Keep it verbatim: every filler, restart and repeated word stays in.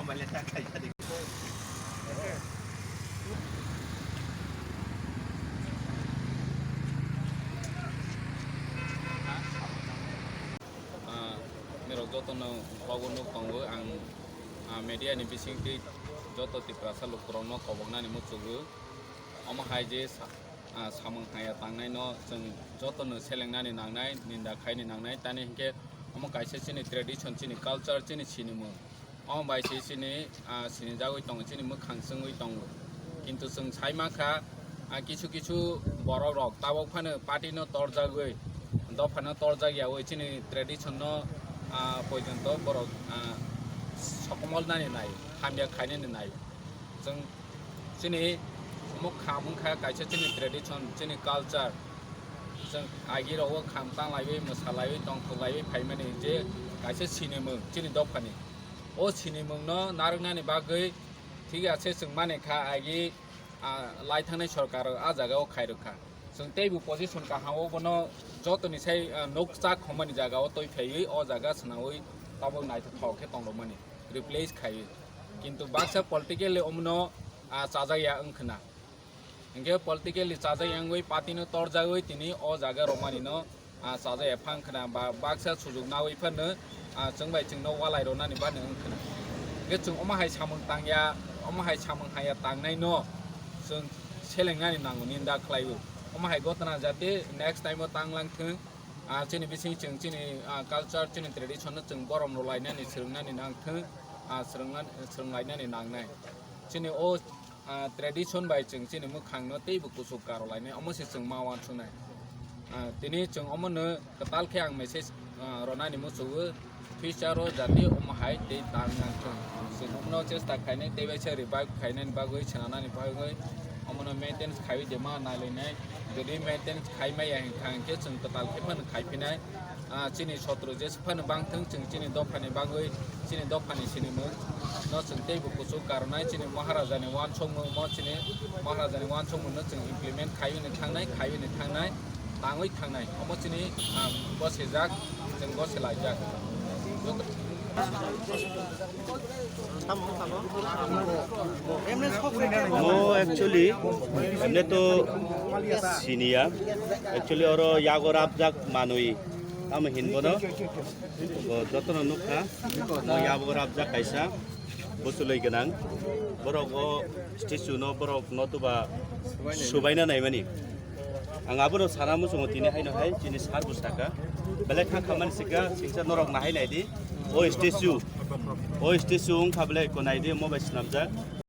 Ah, norok jotono kobo nuk tongo ang, ah, media ni bisingtwi joto Tiprasa lukurokno koboknani muchugo. Omo hai je sa-, ah, samung haya tangnaino chwng jotono selengnani nangnai, ninda khaini nangnai, tani hinkhe omo kaisa chini tradition, chini culture, chini sinimung. Omo bai se chini, ah, sinijagwi tongo, chini mwkhang chwngwi tongo. Kintu chwng sai mankha, ah, kisu kisu borok rok tabok phano party no torjagwi, dopha no torjak yawi chini tradition no, ah, poijonto borok, ah, sokomol nani nai, hamya khainani nai. Chwng chini mwkhang wngkha kaisa chini tradition, chini culture. Chwng agi rogo kham tanglaiwi, mwsalaiwi, tongthoklaiwi phaimani je kaisa sinimung chini dophani. O sinimungno narwknani bagwi thik ache chwng mani kha agi, ah, lai thangnai sorkar a jaga o khairokha. Chwng teibo position kaham o bono jotoni sai, ah, nukjak hwnmani jaga o twi phaiwi o jaga swnawi tabuk naithothok khe tongdokmani replace khaiwi. Kintu baksa politically omono, ah, chajakya wngkhwna. Hinkhe politically chajak yangwi party no torjagwi tini o jaga romani no, ah, chajak ya phang khna ba baksa sujuk nawi phano, ah, chwng bai chwngno walai ronani bani wng khna. Hinkhe chwng omo hai samung tangya, omo hai samung haya tangnai no chwng selengnani nango ninda khlaiwi. Omo hai gotna jate next time o tanglang thung, ah, chini bising chwng chini, ah, culture, chini tradition no chwng borom rw lainani, swrwngnani nang thung, ah, swrwngna-, swrwng lainani nangnai. Chini o ah, tradition bai chwng chini mwkhangno teibo kuchuk karwlainai, omo se chwng ma uansuknai. Ah, tini chwng omono kwtal khe ang message, ah, ronani muchungo, future o jati omo hai tei tang nangthung. Chwng omono chesta khainai, tei bai se revive khainani bagwi, swnamnani bagwi, omono maintenance khaiwi de ma nailainai. Jodi maintenance khai maya hinkha hinkhe chwng kwtal khe phano khaiphinai. Ah, chini sotro jesa phano bangthung, chwng chini dophani bagwi, chini dophani sinimung no chwng teibo kuchuk karwnai, chini Maharajani uansukmung, mo chini Maharajani uansukmung no chwng implement khaiwi ni thangnai, khaiwi ni thangnai, tangwi thangnai. Omo chini, ah, bosijak, chwng bosilaijak. Mo actually, emne to siniya. Actually, oro yago rapjak manwi. Tamo hinbono. Bo jotono nukha. Mo yago rapjak kaisa. Bosuloi gwnang. Borok o statue no borok no tuba subaina naimani. Ang abono sana muchungo tini haino hai chini sar bwsaka. Belai kha khamani sika, siksa norok nahai naidi. O statue, o statue wngkha belai ko naidi, mo bai swnamjak.